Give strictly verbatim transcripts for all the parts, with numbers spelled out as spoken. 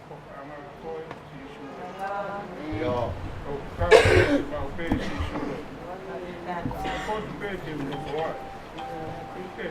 Ko ka anga ko e Sīsū. ʻIo. Ko ka anga maʻu pē Sīsū. Ko tu pē te u nofo ai. Ike.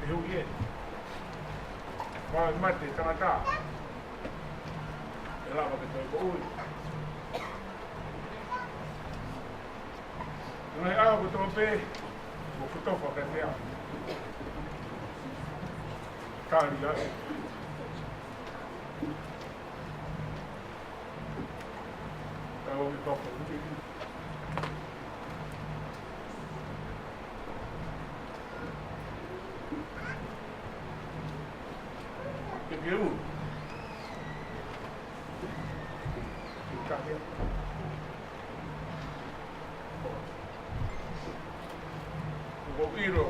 ʻE hui e. Kuo mate tangata. ʻE lava ke toe moʻui. Ngai ʻa ko tō pē, ko kotofa ka te a. Tali ai. Ka o mi papa, uke ki. Ke ke u. Ke ka ke. Ko ʻilo.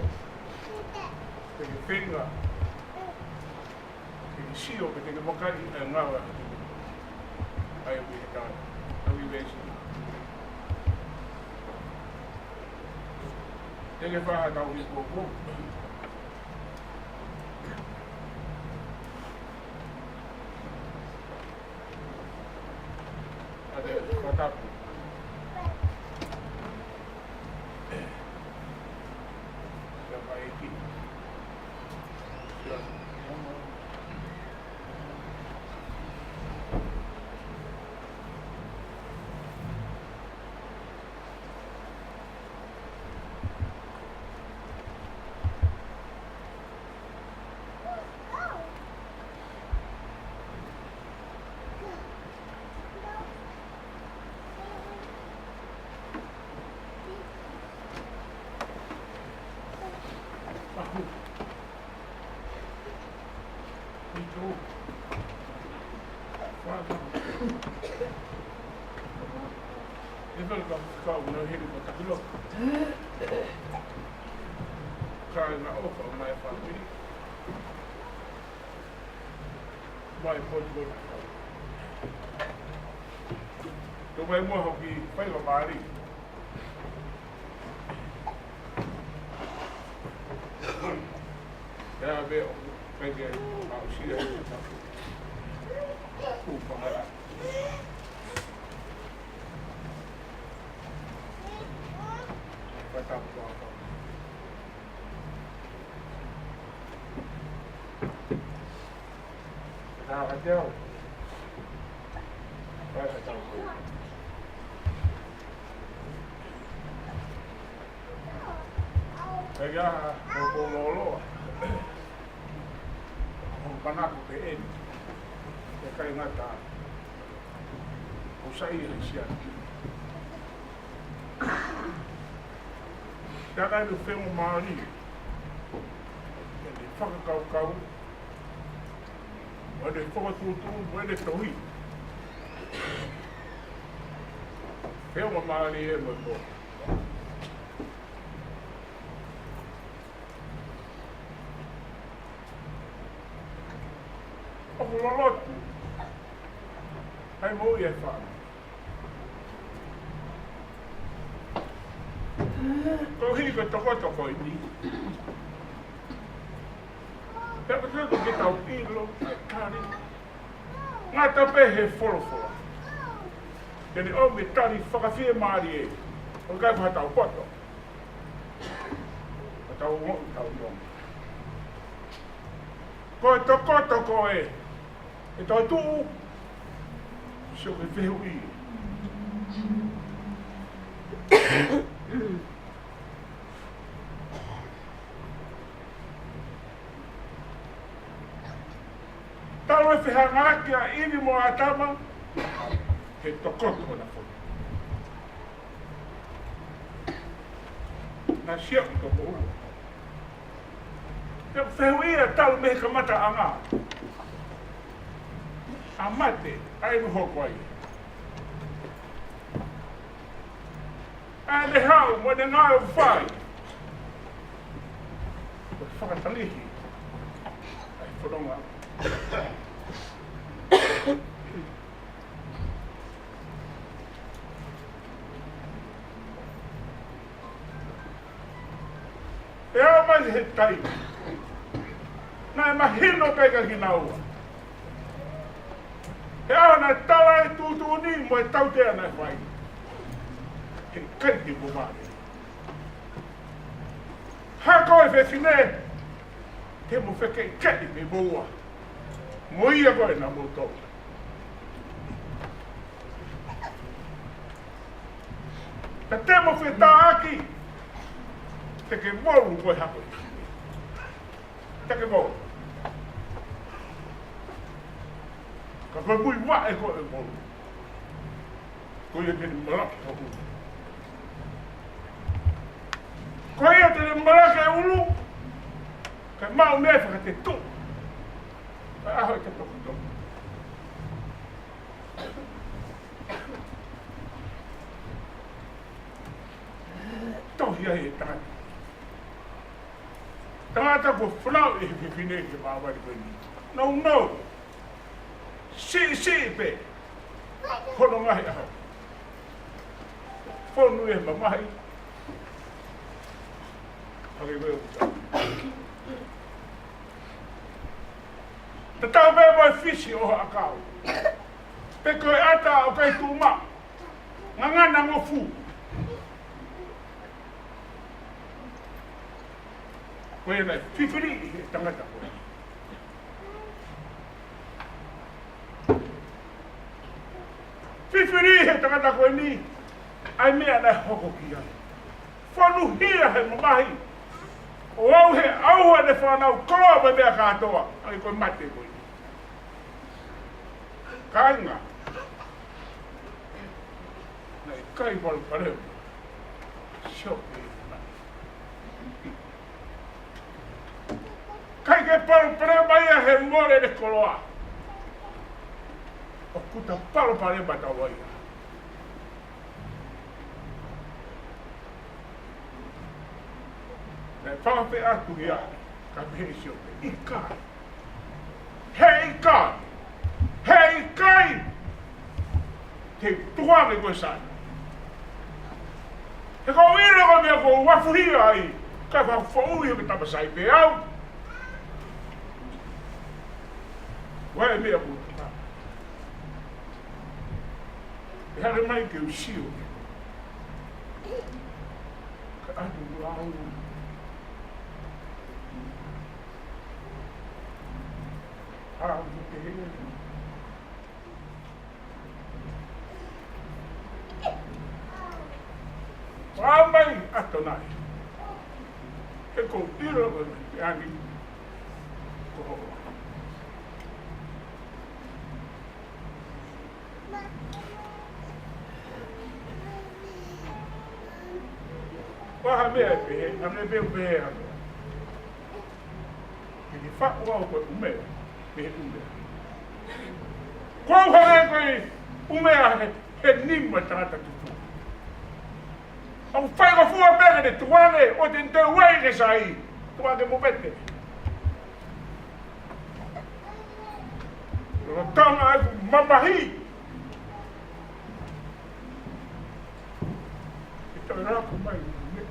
Ke ke feinga. Ke ke sio, ke ke makaʻi, ʻe ngala. ʻAi, ui he kāna. ʻAi, ui veesi. Te ke faʻa tau ki kōkō. ʻA te fakatapu. Ia mai ki. Ia. ʻE fai ka, ka una hili ka takilo. Ka na o ka mai fāmili. Mai potu potu. Tō mai mua hoki fai ka māli. Ia, veo, peke, mau sia, ku pangara. Pata pua. Pata ka teo. Pata ka teo. Ka ia, ko ko loloa. Ko manako ke eni. ʻE kai ngata. Ko sai e sia. Ka kai no fengo māli. ʻE fakakaukau. ʻO ʻene fakatuʻutuʻu, ʻo ʻene tohi. Fengo māli e mo e mo. ʻOku loloto ai moʻui e fāmili. Koeʻuhi ko e tokoto ko eni. Pea ko e tokoto ke tau ʻilo, tali. Ngata pē he folofola. Ke ne ʻomi e tali fakafiemālie. ʻOku ʻikai ko haʻatau poto. Ko haʻatau ongoʻi, tau ongoʻi. Ko e tokoto ko ē ʻe toetuʻu, sio ki he fehuʻi. Talu e fehangahangai ʻa ʻIvi mo ʻĀtama, he tokoto ʻo e fonu. Naʻe sio ki he tokoua. Pea fehuʻia talu mei he kamataʻanga. ʻA mate, ʻa e ʻuho ko ia. ʻA ʻene haʻu, mo ʻene ngāue ʻoku fai. Ko e fakatalihi. ʻA e fononga. ʻE aʻu mai he taimi naʻe mahino pē kia kinaua. He ʻaho naʻe tala e tuʻutuʻuni mo e tautea naʻe fai. He ʻikai ke mo vale. Hako e fefine, te mo fekeʻikeʻi pē moua. Mo ia ko ē naʻa mou tō. Ka te mo fetāʻaki, te ke molu ko e hako. Te ke molu. Ka ko e muivaʻe ko e molu. Ko ia te ne malaki hoku. Ko ia te ne malaki e ʻulu. Ka mau mei fakatetuʻu. Ka ʻaho e te tokoto. Tohi ai e tangata. Tangata kuo fanauʻi ʻe he fefine ke vāvali ko eni. No, no. Siʻisiʻi pē. Hono ngaahi ʻaho. Fonu e mamahi. Hake koe uta. Tatau pē mo e fisi ʻo ha ʻakau. Pe ko e ʻata ʻoku ʻikai tuʻu maʻu. Ngangana ngofu. Ko ia naʻe fifili he tangata ko eni. Fifili he tangata ko eni, ʻa e meʻa naʻe hoko ki ai. Fonuhia he mamahi. ʻO ʻauha, ʻauha ʻene fānau koloa mo e meʻa kātoa. ʻA ia ko e mate ko eni. Kāinga. Naʻe ʻikai palopalema. Sio ki ai. ʻIkai ke palopalema ia he mole ʻene koloa. ʻOku ta palopalema taua ia. Naʻe fakaafeʻi atu ia, ka pehē ʻe Siope, ʻikai. He ʻikai. He ʻikai. Te u tukuange koe sai. He ko e ʻilo ko e meʻa ʻoku ou afuhia ai, ka fakafoʻui ʻo ke tamasai pē au. Ko e meʻa ʻoku ou tala. ʻE hake mai ke u sio. Ka ʻatu lau. ʻA, ʻoku te he. Pā mai ʻa Tonai. He ko e ʻilo ko e meʻa ni ko hoʻo. Ko ha meʻa ʻe pehē, ha meʻa pē ʻoku pehē ha meʻa. Ke ke faʻu au ko e ʻumea, mei he ʻumea. Ko au hangē ko e ʻumea he, he nima tangata tupu. ʻOku faingofua pē ke te tukuange, ʻo te te uai ke sai, tukuange mo pete. Mamahi. ʻE toe laku mai ʻo ne.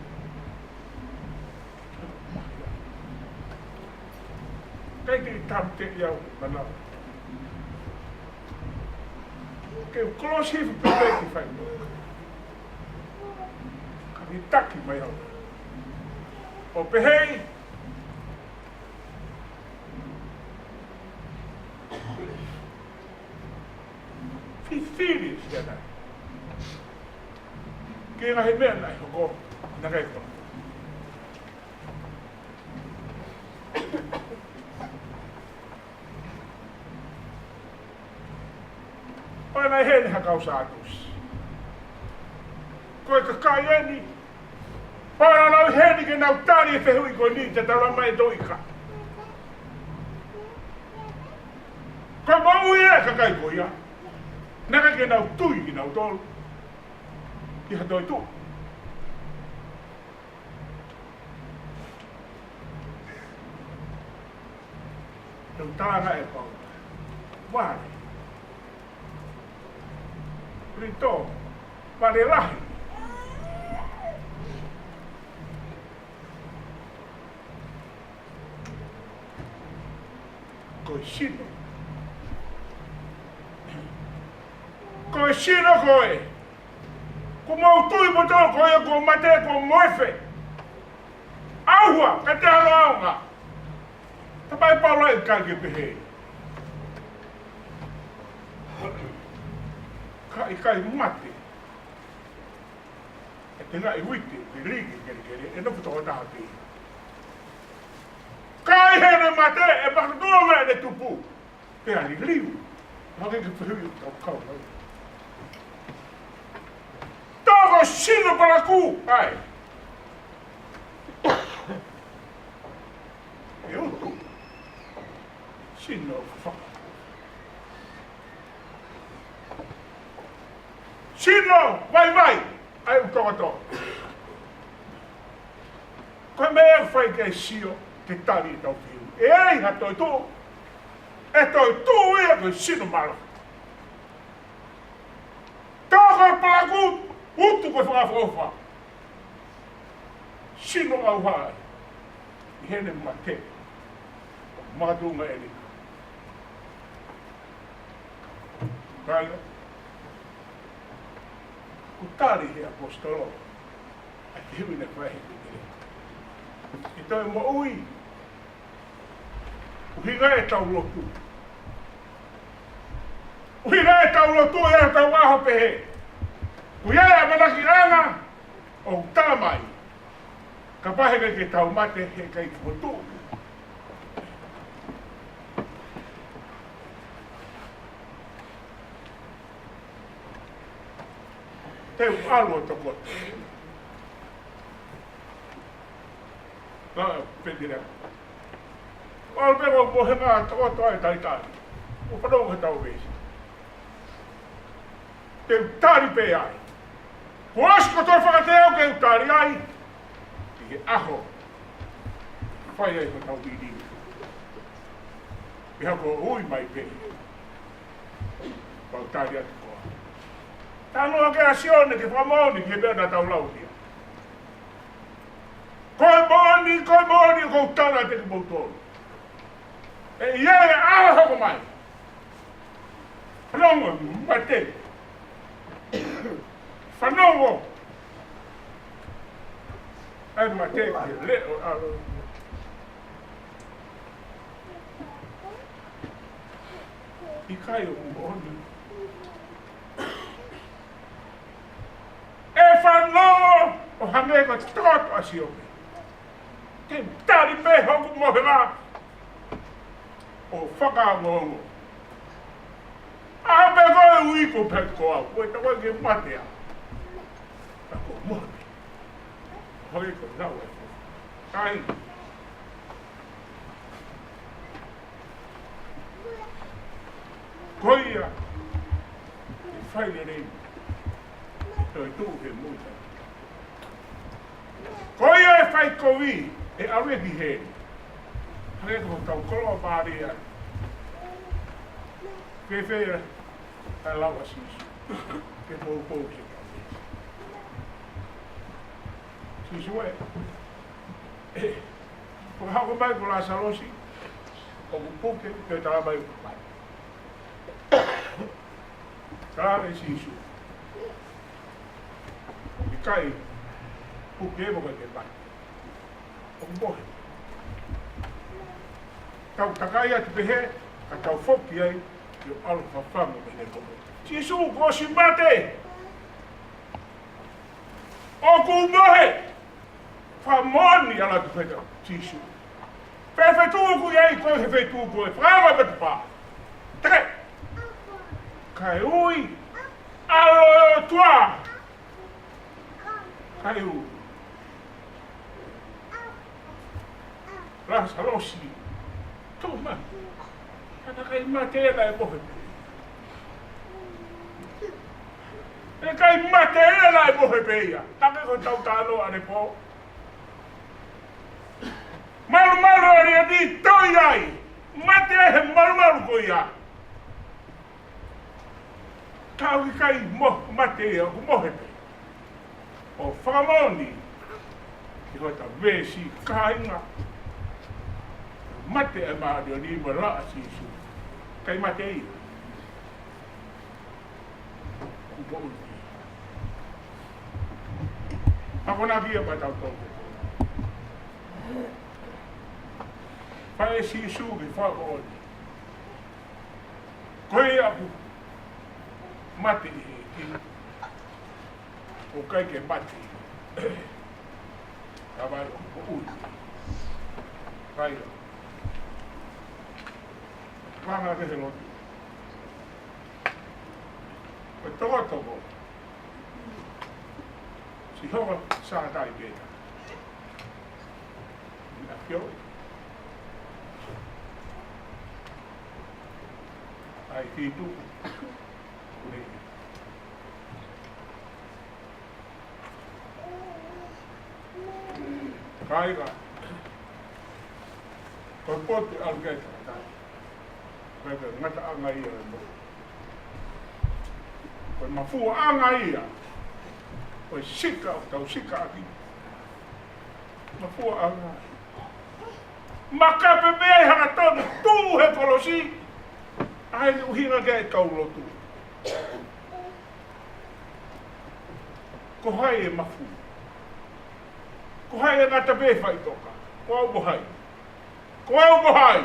Kai te i tam te i au mana. Ke u kolosi fu pe pe ki fai no. Ka ni taki mai au. ʻO pehē, fifili siana. Ke ngaahi meʻa naʻe hoko, naʻe hoko. ʻOua naʻa ʻi heni ha kau Sātusi. Ko e kakai eni. ʻOua naʻa nau ʻi heni ke nau tali e fehuʻi ko eni te tala mai e toʻika. Ko e moʻui ʻa e kakai ko ia. Naʻe ʻikai ke nau tui kinautolu ki ha toetuʻu. Tau talanga e pau. Vale. Rito. Vale lahi. Ko e sino. Ko e sino ko ē. Ko mau tui mo tau ko ia ko mate ko moefe. ʻAua, ka te alo aonga. Tapai Paula ʻikai ke pehē. Ka ʻikai mate. E tenga i uite, ke liki, ke liki, e nofo toko taha pē. Ka ʻi heʻene mate, e pakatua mai ʻene tupu. Pea liliu. Hake ke fehuʻi ʻo kau kau mai. Toko sino palaku, ai. E utu. Sino faka. Sino vaivai, ai utokoto. Ko e meʻa ʻe fai ke sio, ke tali e tau fiu. ʻE ʻi ai ha toetuʻu, e toetuʻu ia ko e sino mala. Toko palaku, utu ko e fakaʻofoʻofa. Sino ʻauha ai. ʻI heʻene mate. Makatunga eni. Kaila. Ko e tali he ʻaposetolo. ʻA e fehuʻi naʻe fai he kikile. ʻI toe moʻui. ʻUhinga e tau lotu. ʻUhinga e tau lotu e tau ʻaho pehē. Ko ia e ʻamanakiʻanga ʻoku tala mai. Kapau he ʻikai ke tau mate he ʻikai ke fotu. Te u ʻalu ʻo tokoto. Ka pētira. ʻAlu pē ko e mohenga tokoto ai talitali. ʻO fanongo he tau veesi. Te u tali pē ai. Ko ʻosi ko e toe fakateo ke u tali ai. ʻI he ʻaho. Fai ai ko e tau vili. ʻI hako ui mai pē. Pau tali atu koa. Tanu ake ʻa Sione ke fakamoʻoni ki he meʻa naʻa tau lau ia. Ko e moʻoni, ko e moʻoni, ko u tala te ke moutolu. ʻE ʻi ai e ʻaho hoko mai. Fanongo, mate. Fanongo. ʻAi mate, ke leʻo, ʻalu. ʻIkai ʻoku moʻoni. ʻE fanongo ʻo hangē ko e tokoto ʻa Siope. Te u tali pē hoku mohenga ʻo fakaongoongo. ʻA pē ko e ui ko pē ko au, ko e tau ke mate a. Ka ko mohe. Hoi ko nau e. Ai. Ko ia, ʻe fai lelei, toe tuʻu he muita. Ko ia ʻe fai kovi, ʻe ʻave ki heni. Hangē ko hotau koloa Malia. Fēfē, Kae lau ʻa Sīsū ke poupou ki he kau veesi. Sīsū ē, fakahoko mai ko Lasalosi ʻoku puke, pea tala mai ʻoku mate. Tala ʻe Sīsū, ʻikai puke mo ʻikai ke mate. ʻOku mohe. Tau takai atu pehē, ka tau foki ai ki he ʻalu fafangu mei he mohe. Sīsū, kuo ʻosi mate. ʻOku mohe. Fakamoʻoni ʻalu atu pehē kia Sīsū. Pea fetuʻu ʻoku ʻi ai koe he feituʻu ko ē. Fakaava matapā. Teke. Kae ui ʻa e ʻOtua. Kae ui Lasalosi. Tuʻu mai. Ka naʻe ʻikai mate ia, naʻe mohe pē. ʻE ʻikai mate ia, naʻe mohe pē ia. Naʻe ko e tau talanoa ʻanepō. Malumalu ʻa Liani, toe ʻi ai. Mate ai he malumalu ko ia. Ka ʻoku ʻikai mo-, mate ia, ʻoku mohe pē. ʻO fakamoʻoni ki hota veesi, kāinga. Mate ʻa e māʻoniʻoni mo e lao ʻa Sīsū. ʻIkai mate ia. ʻOku moʻui. Akonaki ia pea tau tau. Fai ʻe Sīsū ke fakamoʻoni. Ko ia ʻoku mate ʻi he ʻEiki, ʻoku ʻikai ke mate. Ka ʻoku moʻui. Kaila. Vanga ke he lotu. Ko e tokotoko. Sihova Sātai Peta. ʻIna kio. ʻAi fitu. Nei. Kāinga. Ko e potu ʻalu ki ai tangata. Ko e ngataʻanga ia ʻo e moʻui. Ko e mafuaʻanga ia ʻo e sika ʻoku tau sika ʻaki. Mafuaʻanga. Makape mei ai hangatonu, tuʻu he kolosi. ʻA eni ʻuhinga ke tau lotu. Ko hai e mafu? Ko hai e ngata pē faʻitoka? Ko au mo hai? Ko au mo hai?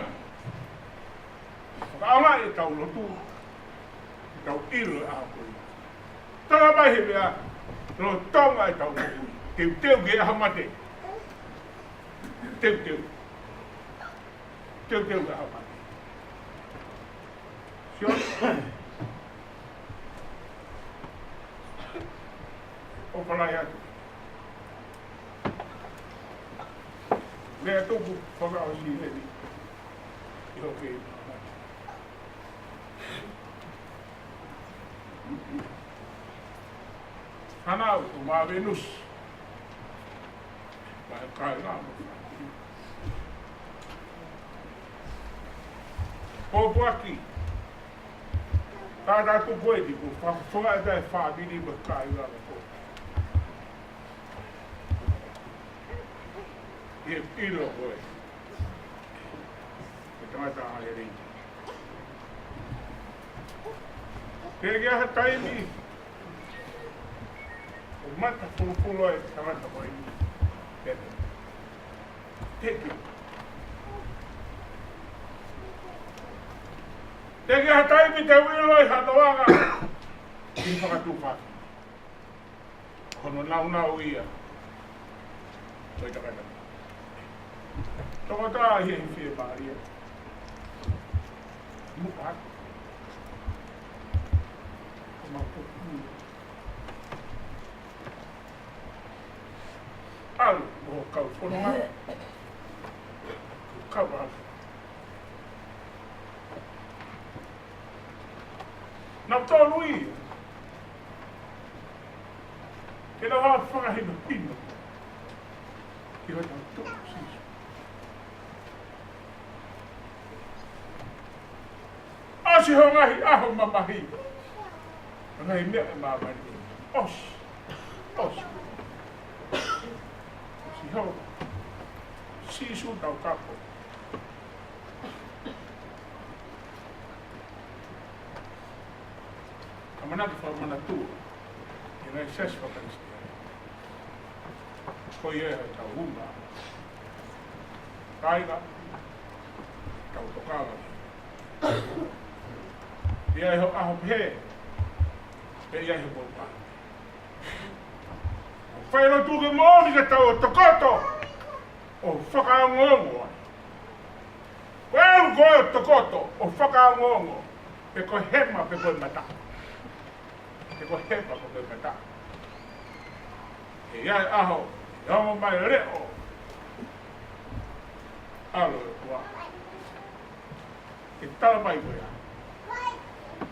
Fakaʻaongaʻi ʻetau lotu, ʻetau ʻilo ʻa ko ia. Tala mai he meʻa, lolotonga ʻetau moʻui. Teuteu ki he ʻaho mate. Teuteu. Teuteu ki he ʻaho mate. Sio. ʻOku ʻalu atu. Meʻa tuku fakaʻosi eni. ʻI hoʻo kei. Hana au ko Mā Venusi. Mai kai la mo. Pōpoaki. Ka ta tuku eni ko fa-, fa-, e fāmili mo e kāinga mo ko. ʻI he ʻilo ko ē. Ko e tangata ʻa e lei. Ke ke ha taimi. ʻO mata fulufulu ai tangata ko ē. Teke. Te ke ha taimi te u ʻilo ai ha noaʻanga ʻi he fakatuʻupaki. Ko hono naunau ia ʻo e tangata. Tokotā ʻi he fiemālie. Muka. Ko mau poku. ʻAlu, mo kau fononga. Kau ʻalu. Naʻa tolu ia. Ke na fakahinohino. Ki hotau Tuʻi Sīsū. ʻOsi hoʻo ngaahi ʻaho mamahi. Ngaahi meʻa ʻe māmani. ʻOsi. ʻOsi. Sihova. Sīsū Taukapo. ʻAmanaki fakamanatua ʻi he ngaahi siasi fakakalisitiane. Ko ia ʻetau uma. Kāinga, tau tokanga. ʻI ai hoʻo ʻaho pehē, pea ʻi ai hoʻo pō pā. Fai lotu ke moʻoni ke tau tokoto ʻo fakaongoongo ai. Ko e ʻuhinga ko e tokoto ʻo fakaongoongo, pe ko e hema, pe ko e mata. Pe ko e hema, pe ko e mata. ʻE ʻi ai e ʻaho, ʻe ongo mai e leʻo. ʻAlo e kua. Ke tala mai ko ia.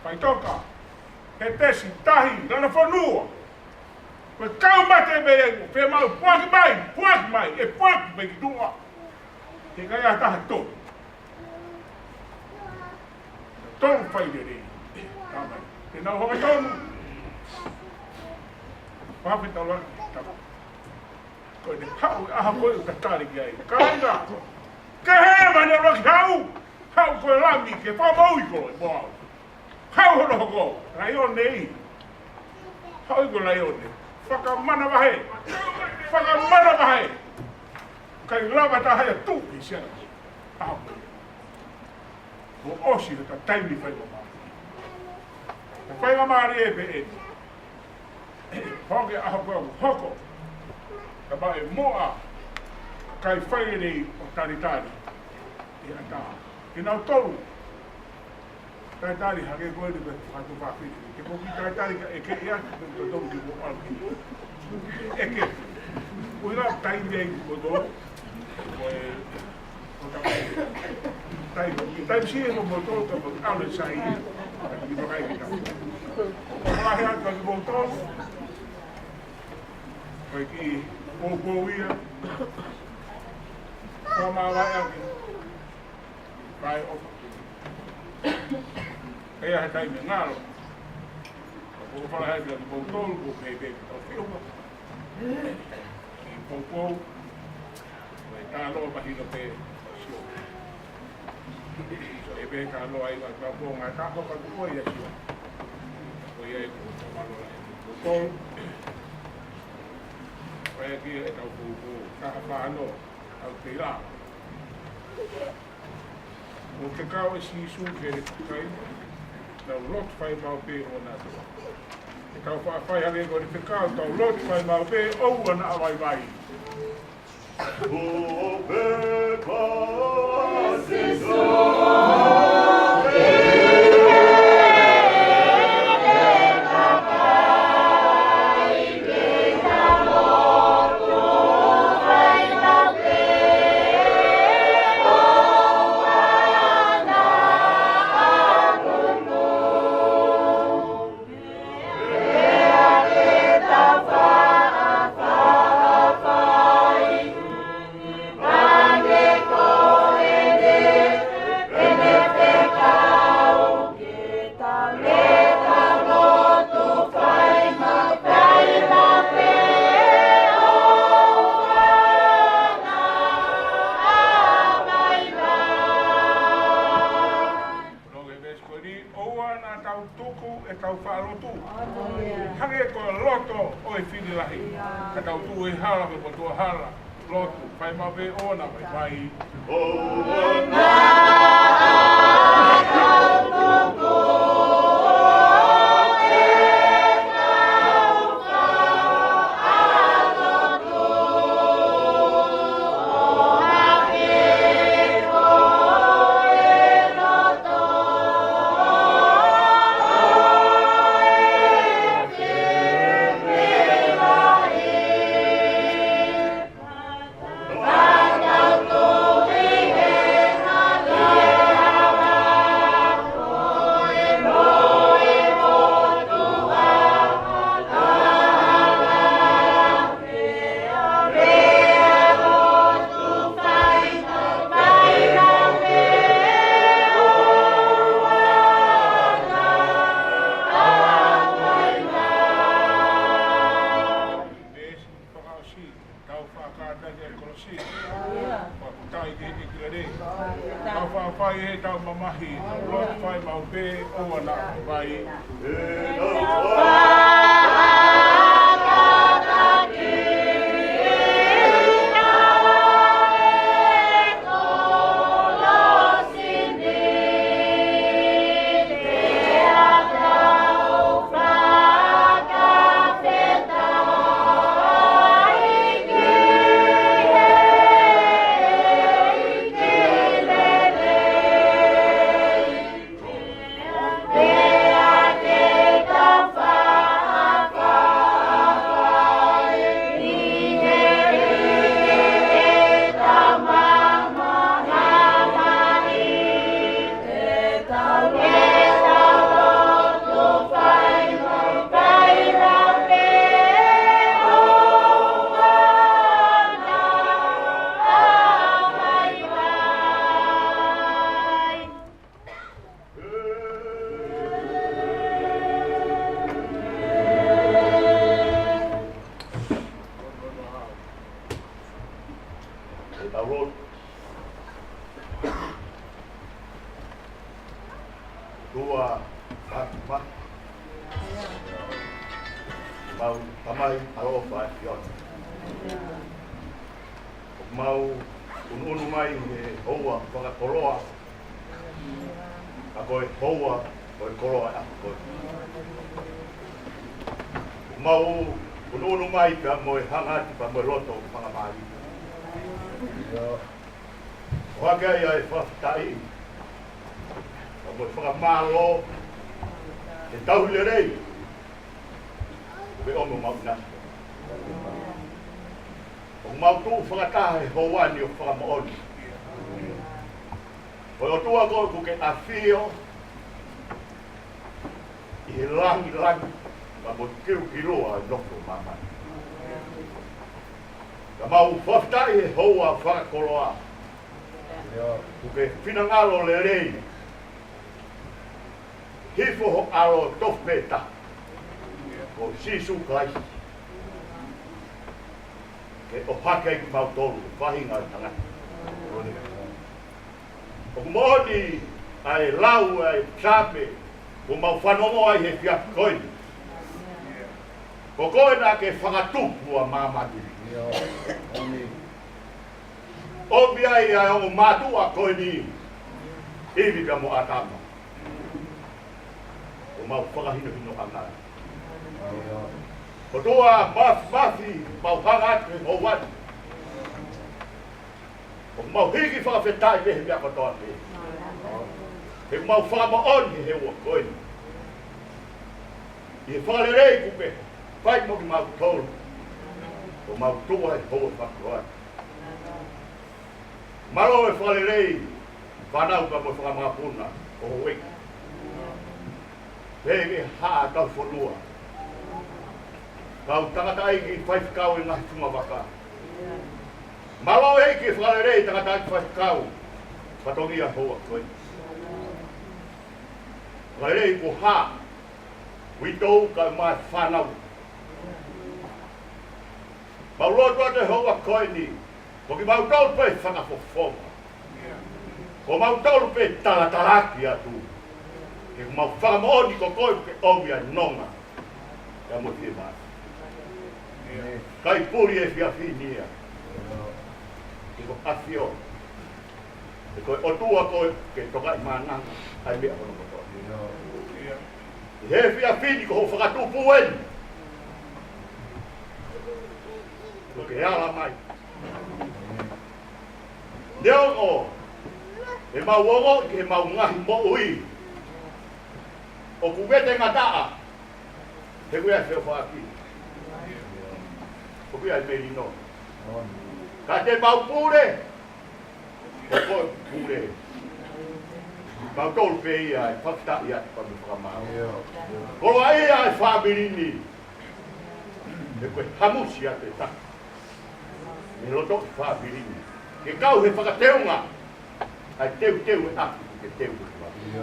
Faʻitoka. He tesi, tahi, lana fonua. Ko e kau mate mei ai, ʻoku fiemaʻu puaki mai, puaki mai, ʻe puaki mai ki tuʻa. He ʻikai ha taha tonu. Tonu fai lelei. Tama. Te nau hanga tonu. Pape tala, tama. Ko e te haʻu, ʻaho ko ē ʻoku ta tali ki ai. Kāinga. Ke he mane roki haʻu. Haʻu ko e lami, ke fakamoʻui koe, mo au. Haʻu hono hoko, laione. Haʻu ko e laione. Fakamanavahē. Fakamanavahē. ʻIkai lava taha ia tuʻu ki siana. ʻAho ko ē. Kuo ʻosi ʻeta taimi faingamālie. Ko e faingamālie pē eni. Hoko e ʻaho ko ē ʻoku hoko. Ka maʻu e moʻa, kakai fai lelei ʻo talitali. ʻI he ʻatā. Kinautolu. Talitali hake ko eni ko e fakatuʻu fafine. Ke ko ki talitali ka ʻeke ia, ke ko tolu ke ko ʻalu. ʻEke. Ko ila taimi ai ko tolu. Ko e, ko ta-, taimi, taimi si e ko mo tolu ka mo ʻalu e sai. Ki makai ki ta. Ko la he atu ki mo tolu. Ko e kiʻi poupou ia. Ko ma la ia ki. Kai ʻofa. Kai ʻa e taimi ngalo. Ko ʻofa lahi atu ki mo tolu, ko pēpē, ko fiu. Kiʻi poupou. Ko e talo mahino pē, sio. So, ʻe pē talo ai, ka ka po ngā ka ko ka ko ia sio. Ko ia e ko ka malo ai. Ko ko. Ko ia ki e tau ko ko ka pa no. Au te la. Ko ke kau e Sīsū ke le kai. Tau lotu fai mau pē ʻo na to. Ke tau fa-, fai hake ko le ke kau, tau lotu fai mau pē ʻo ua na vai vai. Loge vesikoli, ʻoua naʻa tau tuku ʻetau faʻalotu. Hangē ko e loto ʻo e fili lahi. Ka tau tuʻu ʻi hala, ko e motuʻa hala. Lotu, fai mau pē ʻo na vai vai. ʻOua naʻa tau tuku ʻetau faʻalotu. Fai mau pē ʻoua naʻa fai. Ke tau lotu. ʻOtua, ʻa ma, mau Tamai ʻaloʻofa ʻa e ʻAfiona. ʻOku mau ʻunuʻunu mai he houa fakakoloa. Ka ko e houa, ko e koloa ʻa ko. Mau ʻunuʻunu mai pea mo e hangati pea mo e loto fakamālie. ʻOhake ai ʻa e fakafetaʻi, pea mo e fakamālō, he tauhi lelei ʻoku ke ʻomi maʻu na. ʻOku mau tuʻu fakataha he houa ni ʻo fakamoʻoni. Ko e ʻOtua koe ʻoku ke ʻafio ʻi he langilangi, pea mo e kilukilua ʻo e nofo māmani. Ka mau fakafetaʻi he houa fakakoloa. ʻOku ke finangalo lelei. Hifo ho ʻAlo tofu pē taha, ko Sīsū Kalaisi. Ke ʻohake ai kimautolu, faʻahinga ʻo e tangata. ʻOku moʻoni ʻa e lau ʻa e Saame, ʻoku mau fanongo ai he efiafi ko eni. Ko koe naʻa ke fakatupu ʻa māmani. ʻOmi ai ʻa e ongo mātuʻa ko eni, ʻIvi pea mo ʻĀtama. ʻOku mau fakahinohinoʻanga. ʻOtua mafimafi, mau hanga atu he houa ni. ʻOku mau hiki fakafetaʻi pē he meʻa kotoa pē. He ʻoku mau fakamoʻoni he houa ko eni ʻi he fakalelei ʻoku ke fai mo kimautolu. ʻOku mau tuʻu ai he houa fakakoloa. Mālō e fakalelei, fānau pea mo e fanga makapuna ʻo houʻeiki. Pea mo e haʻa tauhi fonua. Kau tangataʻeiki faifekau ʻi he ngaahi fungavaka. Mālō ʻEiki e fakalelei tangataʻeiki faifekau. Fatongia houa ko eni. Fakalelei ko ha uitou kae ʻumaʻā e fānau. Mau lotu atu he houa ko eni, ko kimautolu pē fakafofonga. Ko mautolu pē talatalaki atu. He ʻoku mau fakamoʻoni ko koe ke ʻomi ʻa e nonga. Ka mo fie mai. ʻIkai puli e efiafi ni ia. He ko e ʻAfio. He ko e ʻOtua koe ke tokaʻi mānanga ʻa e meʻa kotoa. ʻI he efiafi ni ko hoʻo fakatupu eni. ʻOku ke ala mai. Neongo ʻemau ongoʻi ki heʻemau ngaahi moʻui ʻoku vete ngataʻa, he ʻoku ʻi ai e feʻofaʻaki. ʻOku ʻi ai e melino. Ka te mau pule, ko koe pule. Mautolu pē ia ʻe fakafetaʻi atu pea mo fakamālō. Koloaʻia e fāmili ni. He ko e hamusi atu e taki mei loto e fāmili ni. Ke kau he fakateunga ʻa e teuteu e ʻapi ke teu e fāmili.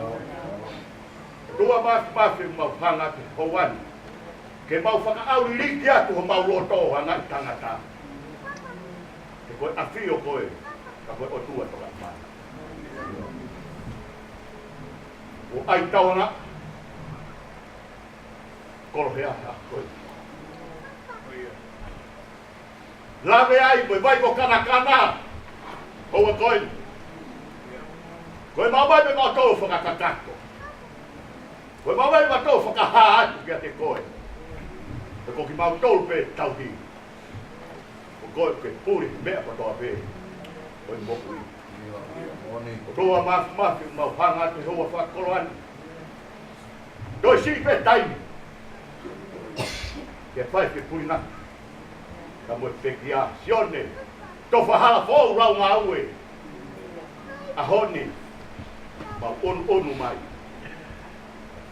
ʻOtua mafimafi, mau hanga he houa ni ke mau fakaʻauliliki atu homau loto ʻo hanga ʻi tangata. He ko e ʻAfio koe, ka ko e ʻOtua tokaʻi mai. ʻo ʻai tauange. Koloa he ʻaho ko ē. Lave ai mo e vai ko kanakana. Houa ko ē. Ko e mau vai mo e mau tau fakakakato. Ko e mau vai mo e mau tau fakahā atu kiate koe. He ko kimautolu pē tauhi. Ko koe ke puli meʻa kotoa pē. Ko e moʻui. ʻOtua Māfimafi, mau hanga atu he houa fakakoloa ni. Toe siʻi pē taimi. Ke fai ke puli na. Ka mo e pekia Sione. Tofa Halafoʻou lau ngāue. ʻAho ni. Mau ʻunuʻunu mai.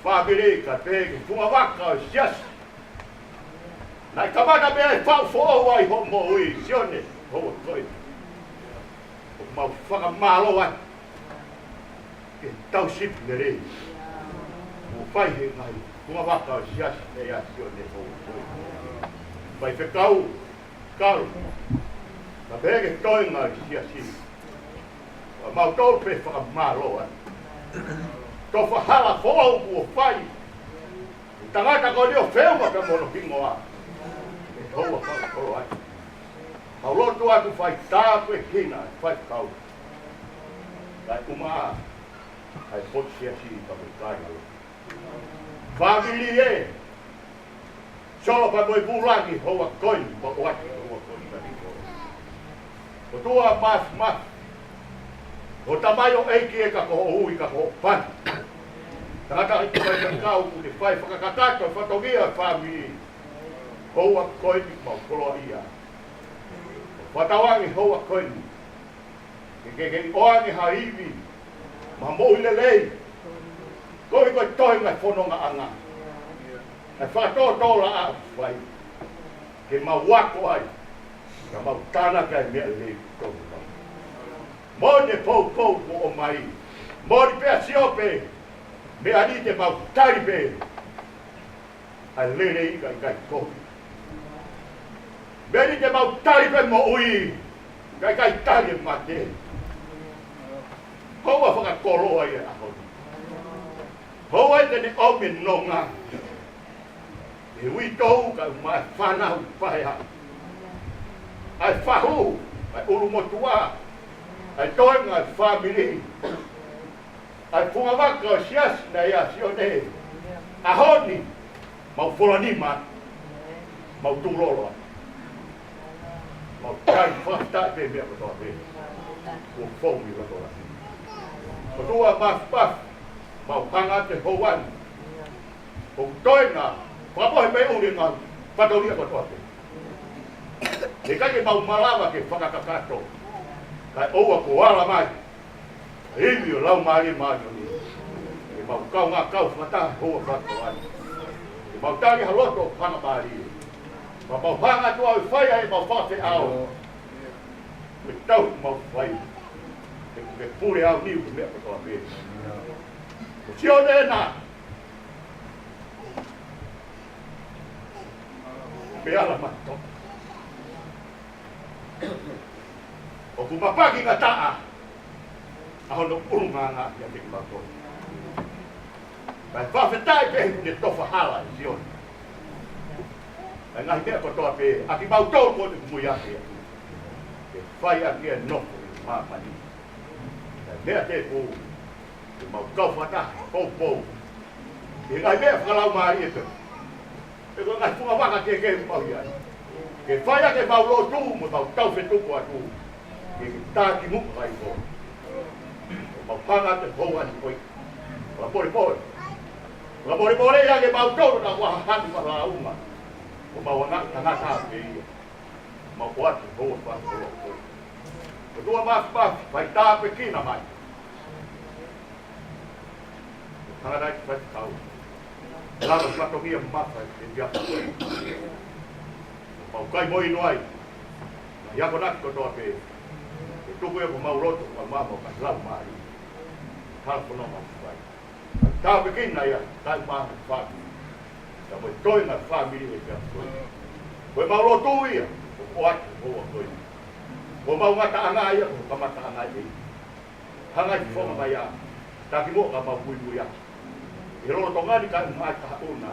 Fāmili ka pē ke fungavaka ʻo e siasi. Naʻe kamata pē ʻa e faʻu foʻou ai hoʻo moʻui, Sione, houa ko ē. ʻOku mau fakamālō ai. Ke tau sipi lelei. Mo fai he ngaahi fungavaka ʻo e siasi, ʻa Sione, houa ko ē. Faifekau, kalu. Ka pehē ke toe ngaahi siasi. ʻOku mau tau pē fakamālō ai. Tofa Halafoʻou kuo fai. Tangata ko eni ʻo feʻunga pea mo hono hingoa. ʻE houa fakakoloa ai. Mau lotu atu fai tāpuekina, fai kau. Kae ʻumaʻā ʻa e potu siasi ka mo e kāingalotu. Fāmili ē. Solo pea mo e vūlangi houa ko eni, mo ʻoatu houa ko eni ka ni ko. ʻOtua Māfimafi. Ko e tamaioʻeiki ē ka ko hoʻo ui ka ko hoʻo pani. Tangata ʻi te fai ka kau ku te fai fakakakato e fatongia e fāmili. Houa ko eni mau koloaʻia. Fakatauange houa ko eni. Ke ke ke ʻoange ha ivi. Mo e moʻui lelei. Ko e ko e toenga e fonongaʻanga. ʻA e fakatōtōlaʻa fai. Ke mau ako ai. Ka mau tānaki ʻa e meʻa lelei tonu mau. Mo e poupou kuo ʻomai. Mo e pea sio pē. Meʻa ni te mau tali pē. ʻA e lelei ka ʻikai kovi. Meʻa ni te mau tali pē moʻui. Ka ʻikai tali e mate. Houa fakakoloa ʻi he ʻaho ni. Houa ʻi te ne ʻomi e nonga. ʻE uitou ka ʻumaʻā e fānau paea. ʻA e fahu, ʻa e ʻulumotuʻa, ʻa e toenga e fāmili. ʻA e fungavaka ʻo e siasi naʻe ʻia Sione. ʻAho ni, mau fola nima, mau tulolo. Mau kai fakataʻe pē meʻa kotoa pē. Kuo fou ʻi loto lahi. ʻOtua Māfimafi, mau hanga atu he houa ni. ʻOku toe na, fakamohe pē ʻuli ngā, fatongia kotoa pē. He ʻikai ke mau malava ke fakakakato. Kae ʻoua kuo ala mai. Ivi ʻo e Laumālie Māʻoniʻoni. Ke mau kaungā kau fakataha houa fakakoloa ni. Ke mau tali ha loto fakamālie. Mau mau hanga atu ʻo fai ai mau fakafeʻao. Ke tau mau fai. Ke ke pule au niu ke meʻa kotoa pē. Ko Sione na. Pe ala mato. ʻOku mapaki ngataʻa. ʻA hono ʻulungaanga ʻiate kimautolu. Kae fakafetaʻi pē he kuo ne tofa hala ʻe Sione. ʻA e ngaahi meʻa kotoa pē, ʻa kimautolu ko eni ʻoku mui ake. Ke fai ʻaki e nofo ʻi māmani. Kae meʻa tēpū, ke mau kau fakataha, poupou. Ke ngaahi meʻa fakalaumālie pē. He ko e ngaahi fungavaka kehekehe ʻoku mau ʻi ai. Ke fai ʻaki ʻemau lotu mo ʻemau taufetuku atu. Ke ke tākimuʻa ai ko. Mau hanga atu he houa ni ko ē. Fakamolemole. Fakamolemole ia ke mau tau na ua hahani ma launga. Ko mau anga tangata pē ia. Mau ʻoatu he houa fakakoloa ko ē. ʻOtua Māfimafi, fai tāpuekina mai. Hanga nai ki fai kau. Lava fatongia mafa e pia. Mau kai mo inu ai. Ngaahi akonaki kotoa pē. Ke tuku ia ko mau loto, ko mau mau kai lau mai. Kala kono mau fai. Tāpuekina ia, kai mau fai. Ka mo e toenga fāmili e pia ko ē. Ko ʻemau lotu ia, ko ʻoatu houa ko ē. Ko mau ngataʻanga ia, ko kamataʻanga ia. Hanga ʻi fonga mai ia. Tākimuʻa ka mau muimui ia. ʻI he lolotonga ni kae ʻumaʻā ʻa e kahaʻu na,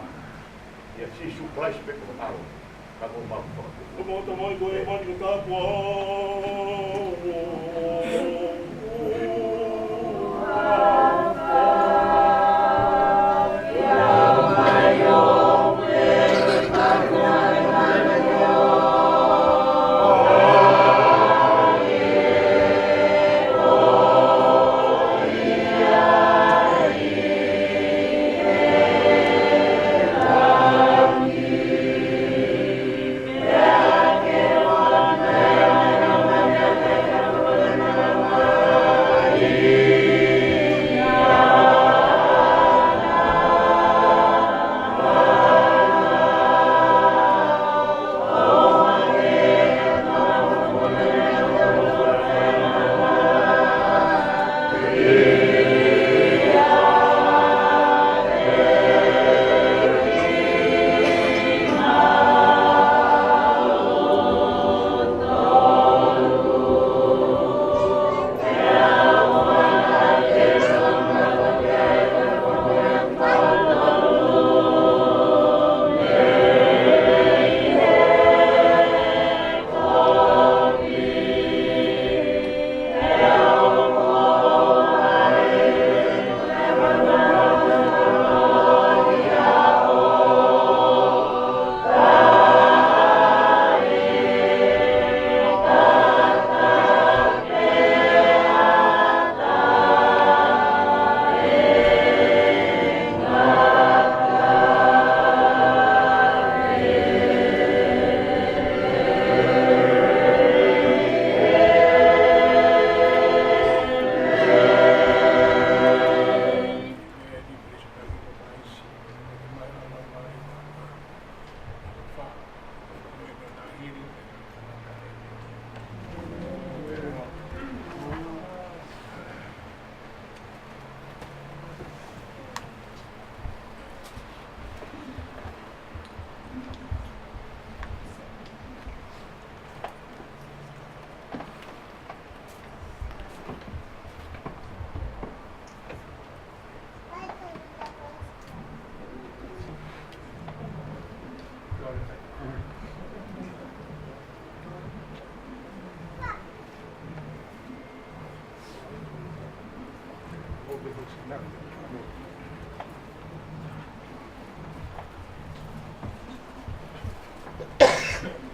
ʻia Sīsū Kalaisi pē ko ho ʻAlo, ka ko homau Fakamoʻui. Ko homau Tamai ko ē ʻi he māmani, ke tāpuhā ho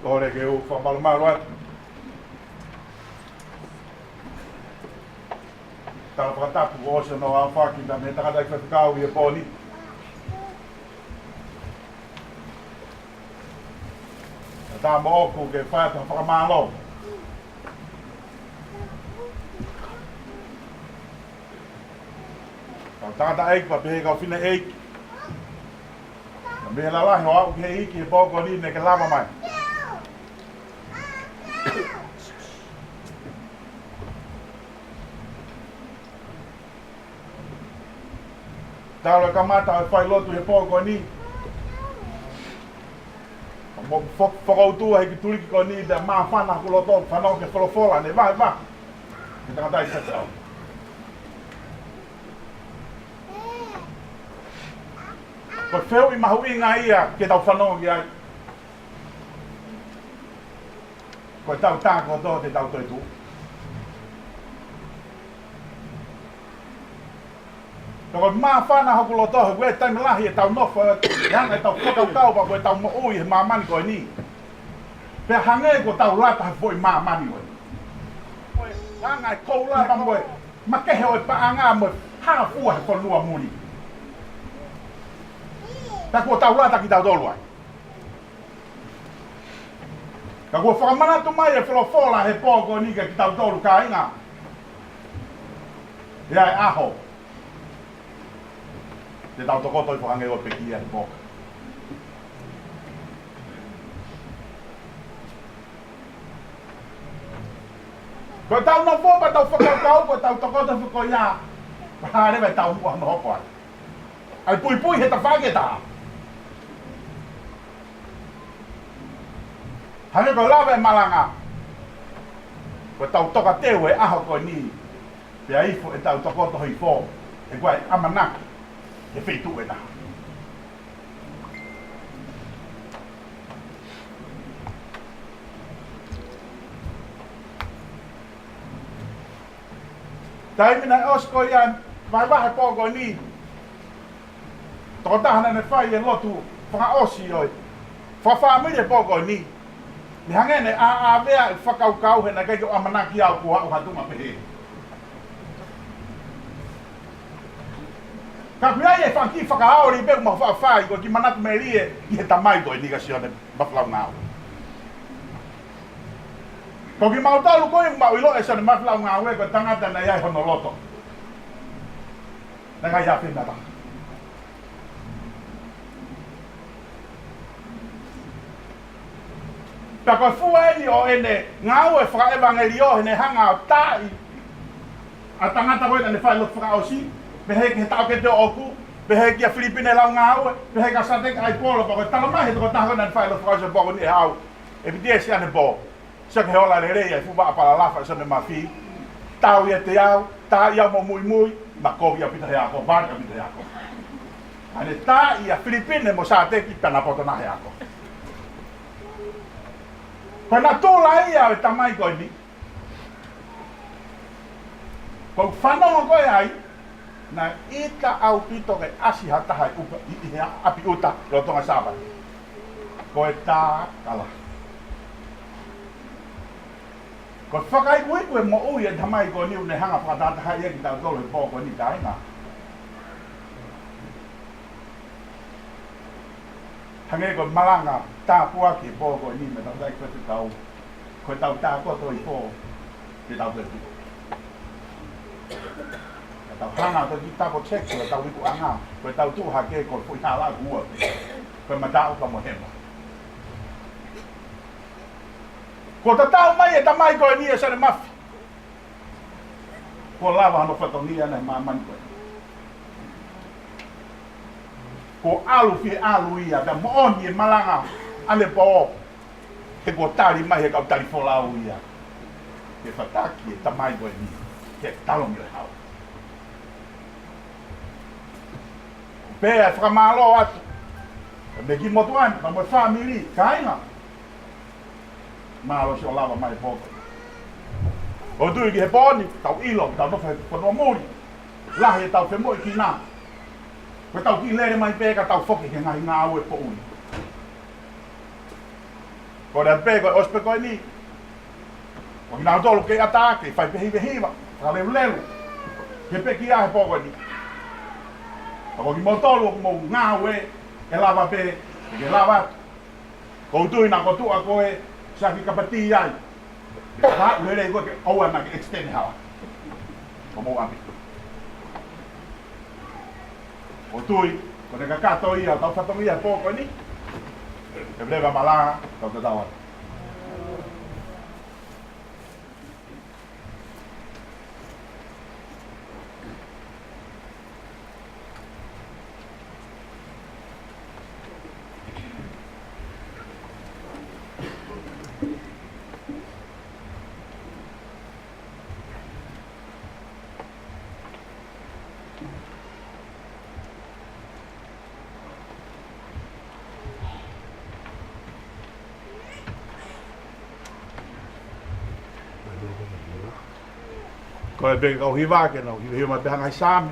Kole ke u fakamalumalu atu. Tala fakatapu kuo ʻosi hono aofaki ʻa e tangataʻeiki faifekau ʻi he pō ni. Ka tā moʻoku ke fai atu ha fakamālō. Kau tangataʻeiki pea pehē kau fineʻeiki. Ka mei he lalahi hoʻo aʻu ki he ʻEiki he pō ko eni, ne ke lava mai. Talu e kamata ʻo e failotu he pō ko eni. Mo fo-, fokoutua he kiʻi tuliki ko eni, pea māfana hoku loto, fanongo ki he folofola ne vahevahe ʻe he tangataʻeiki faifekau. Ko e fehuʻi mahuʻinga ia ke tau fanongo ki ai. Ko ʻetau tā kotoa te tau toetuʻu. Ka ko e māfana hoku loto he ʻoku ʻi ai e taimi lahi ʻetau nofo, ʻe hanga ʻetau fakakaukau pea ko ʻetau moʻui he māmani ko eni. Pea hangē kuo tau lata he foʻi māmani ko eni. Ko e anga e koula pea mo e makehe ʻo e paʻanga mo e hā fua he fonua muli. Pea kuo tau lata kitautolu ai. Ka kuo fakamanatu mai e folofola he pō ko eni kiate kitautolu kāinga. ʻE ʻi ai e ʻaho te tau tokoto ʻi he fakaʻamu ʻo e pekia he pō. Ko ʻetau nofo pea tau fakakaukau, ko ʻetau tokoto he foʻi ko ia, pea hā leva ʻetau muʻa hono hoko ai. ʻA e puipui he tafaʻaki ʻe taha. Hangē ko e lave ʻa e malanga, ko ʻetau tokateu he ʻaho ko eni, pea ifo ʻetau tokoto hifo, he ko e ʻamanaki he feituʻu ʻe taha. Taimi naʻe ʻosi ko ia, vahevahe pō ko eni. Tokotaha naʻa ne fai e lotu fakaʻosi ʻo e fakafāmili e pō ko eni. Ne hangē ne ʻāʻāvea e fakakaukau he naʻe ʻikai ke u ʻamanaki au kuo aʻu ha tuʻunga pehē. Ka ʻoku ʻi ai e fanga kiʻi fakaoli pē ʻoku mau faʻa fai, ko e kiʻi manatu melie ʻi he tamai ko eni kia Sione Mafilaungāue. Ko kimautolu ko ē ʻoku mau ʻilo ʻe Sione Mafilaungāue ko e tangata naʻe ʻi ai hono loto. Naʻe ʻikai ʻi ai ha feʻunga. Pea ko e fua eni ʻo ʻene ngāue fakaʻevangeliō heʻene hanga ʻo taaʻi ʻa e tangata ko ē naʻa ne fai e lotu fakaʻosi, pehē ki he taʻokete ʻoʻoku, pehē kia Filipine Laungāue, pehē kia Sateki ʻAipolo, pea ko e talamai ʻe he tokotaha ko ē naʻa ne fai e lotu fakaʻosi he pō ko eni ʻe au, ʻe piti esi ane pō. Sio ki he ola lelei ʻa e fuʻu vaʻa palalafa ʻa Sione Mafi. Tau ʻiate au, taaʻi au mo muimui, naʻe kovi ʻaupito he ako, vale ʻaupito he ako. Naʻa ne taaʻi ʻa Filipine mo Sateki pea naʻa na poto nā he ako. Ko e natula ia ʻo e tamai ko eni. Ko e fanongo ko ē ai, naʻe ʻita ʻaupito ke ʻasi ha taha ʻi ʻupa, ʻi, ʻi he ʻapi ʻuta, lolotonga Sāpate. Ko e tā kala. Ko e fakaikuiku e moʻui ʻa e tamai ko eni ʻoku ne hanga ʻo fakatahatahaʻi ʻaki kitautolu he pō ko eni, kāinga. Hangē ko e malanga tāpuaki e pō ko eni, meʻa tau tai ko e tau, ko e tau tākoto ʻi pō, ke tau te tuʻu. Ka tau hanga ʻo toki double check ko e tau ikuʻanga, ko e tau tuʻu hake ko e foʻi hala ʻoku ua pē. Ko e mataʻu pea mo e hema. Kuo tatau mai e tamai ko eni ʻa Sione Mafi. Kuo lava hono fatongia ʻi he māmani ko ē. Kuo ʻalu fie ʻalu ia, pea moʻoni e malanga ʻanepō ʻo, he kuo tali mai he kau tali folau ia. Ke fataki e tamai ko eni, ke talongi ʻo e hau. Pea fakamālō atu. Mei he kiʻi motuʻa ni, pea mo e fāmili, kāinga. Mālō siʻo lava mai e pō ko ē. ʻOku ou tui ki he pō ni, tau ʻilo, tau nofo he fonua muli. Lahi e tau femoʻuekina. Ko e tau kiʻi lele mai pē ka tau foki ki he ngaahi ngāue poʻuli. Ko e lea pē ko e ʻosi pē ko eni. Ko kinautolu kei ʻatā, kei fai pē hivehiva, fakaleuleu. Ke pekia he pō ko eni. Ka ko kimoutolu ʻoku mou ngāue, ʻe lava pē, ke lava atu. ʻOku ou tui naʻa ko e tuʻa ko ē, siʻaki kapatī ai. Ka ʻoku lelei ko ē ke ʻoua naʻa ke extend e hala. Ko mou ʻapi. ʻOku ou tui, ko e kakato ia, tau fatongia pō ko eni. Ke leva malanga, tau tatau atu. Ko e pē kau hiva ke nau hiva, hiva mai pē ha ngaahi Saame.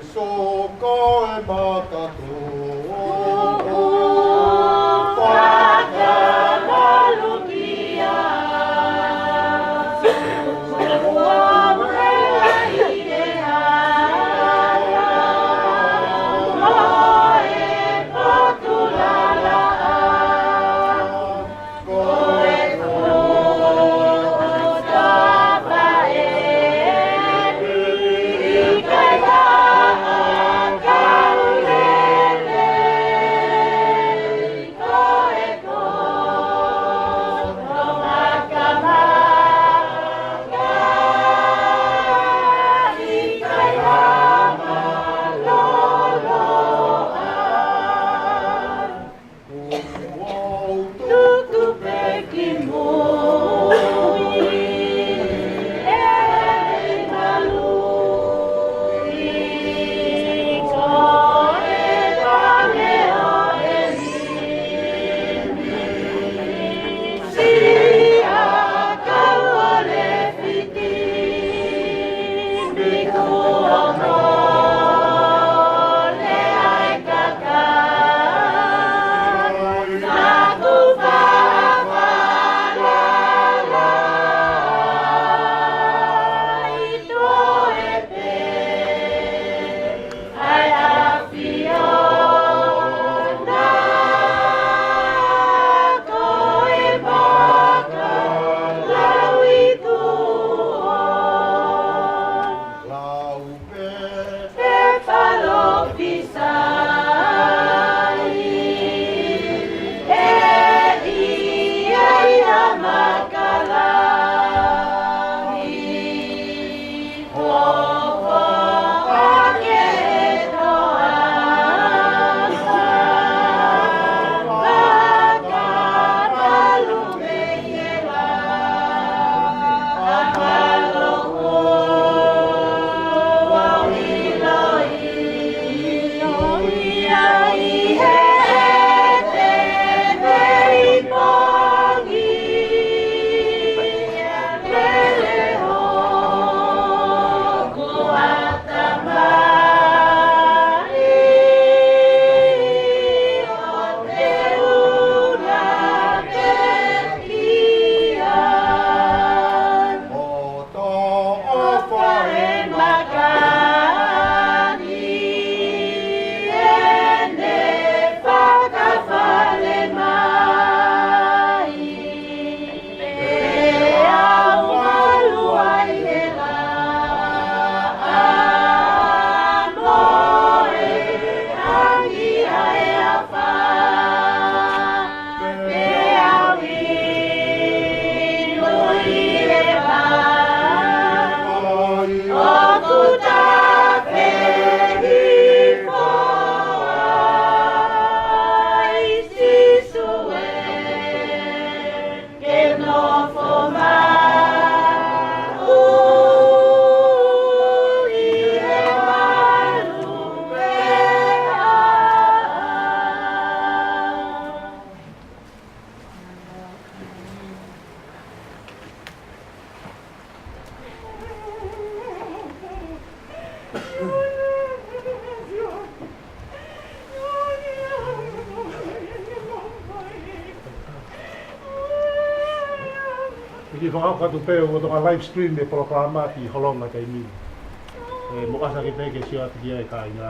Soko e makatō, fakamalukia. Ua mea i e hala, mo e potu lalaʻa. Tuku pē ki mui, ʻe malu, ko e pale ʻo e mimi, sia kau ʻo le fiti, mi kuo mole ai kaka. Lau pē, pē palōfisai, ʻe ʻi ai ha makalahi, hoko hake e toafa, fakamalu mei he lā. Poto ʻofa e makani, ʻene fakafale mai. Pea u malu ai he lā, mo e angi ʻa e afā. ʻIkai fakaʻofa atu pē ʻoku tokanga live stream e polokalama ki Holonga taimi ni. ʻE, mou ʻasi pē ke sio atu ki ai kāinga.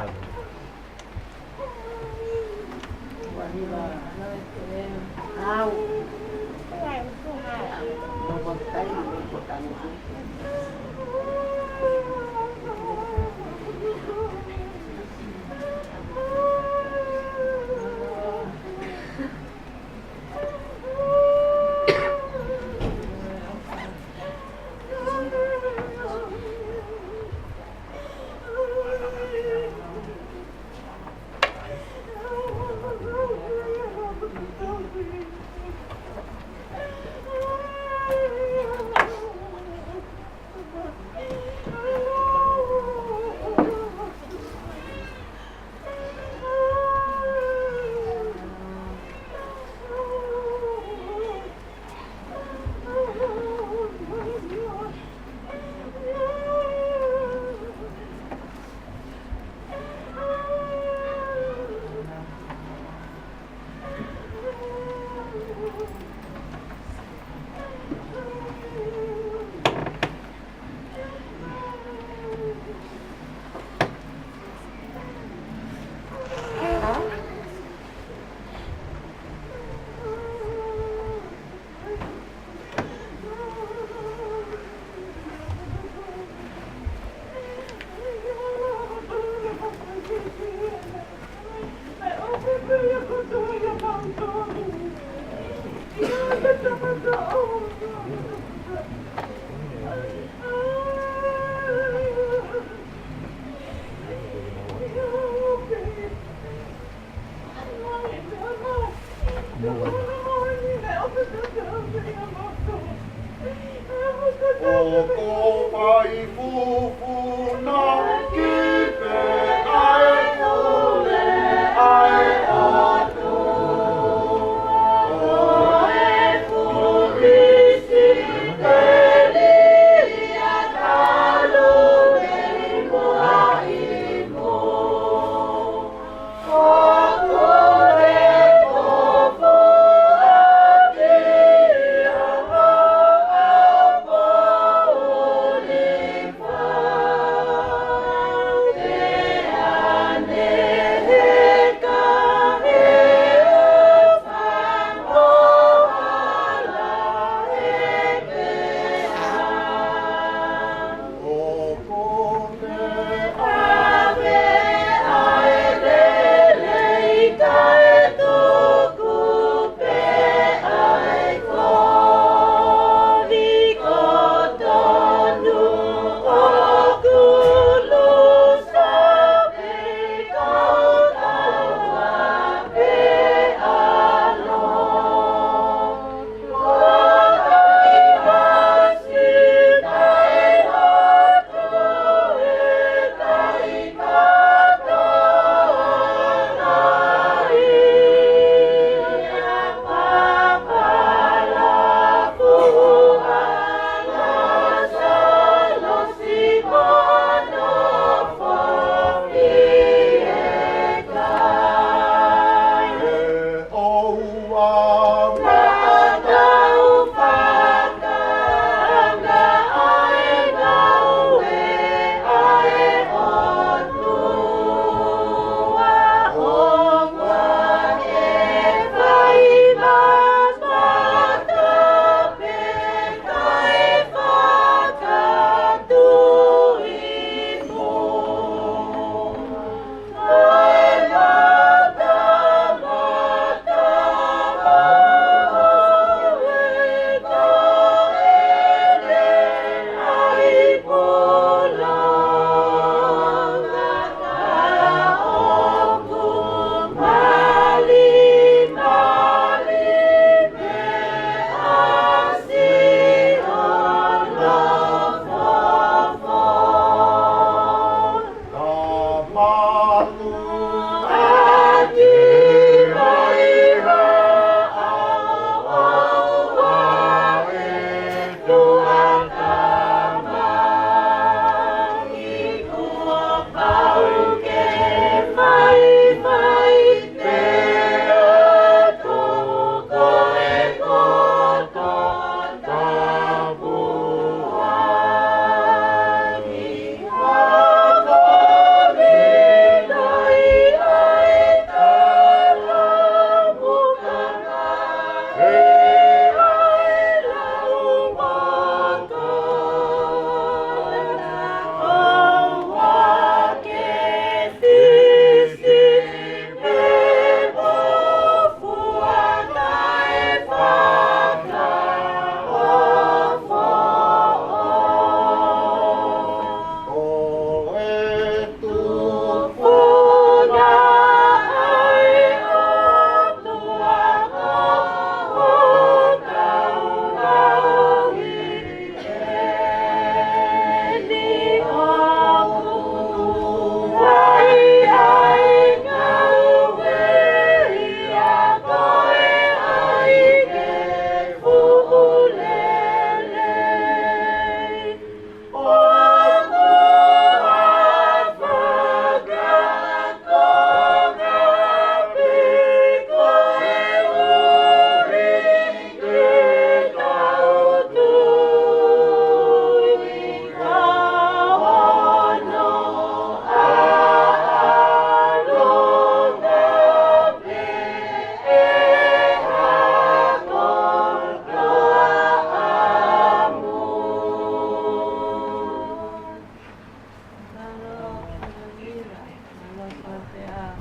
Pea